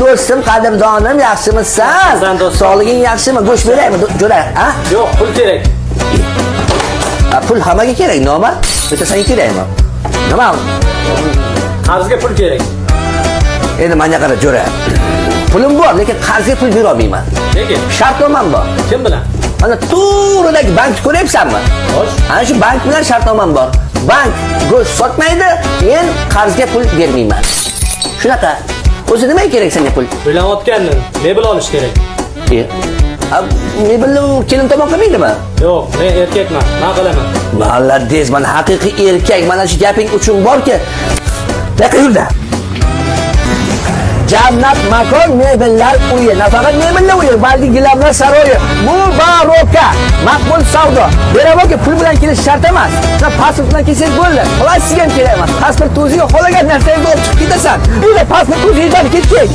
Do'stim, qadrdonim, yaxshimisan? Yaxshisan, do'stim. Sog'lig'ing yaxshimi? Go'sht beraymi, jo'ra, a? Yo'q, pul kerak. A, pul hammaga kerak, nima? Bitta senga kerakmi? Nima? Qarzga pul kerak. Endi menga qara, jo'ra. Pulim bor, lekin qarzga pul bera olmayman. Nega? Shartnomam bor. Kim bilan? Mana to'g'ridagi bankni ko'ryapsanmi? Xo'sh. Ana shu bank bilan shartnomam bor. Bank go'sht sotmaydi, men qarzga pul bermayman. Shunaqa. O'zi nimaga kerak senga pul? Uylanayotgandim. Mebel olish kerak. E, a, mebelni u kelin tomon qilmaydimi? Yo'q, men erkakman. Men qilaman. Молодец, mana haqiqiy erkak. Mana shu gaping uchun borki, buyoqqa yurda. Jannat makon mebellar uyi. Nafaqat mebellar uyi, balki gilamlar saroyi. Mubaraka, maqbul savdo. Beraman, pul bilan kelish shart emas. Sen pasport bilan kelsangiz bo'ldi. Plastik ham kerak emas. Pasport o'ziga xohlagan narsangizni olib chiqib ketasan. Buni pasport o'zi yetadi, ketdik.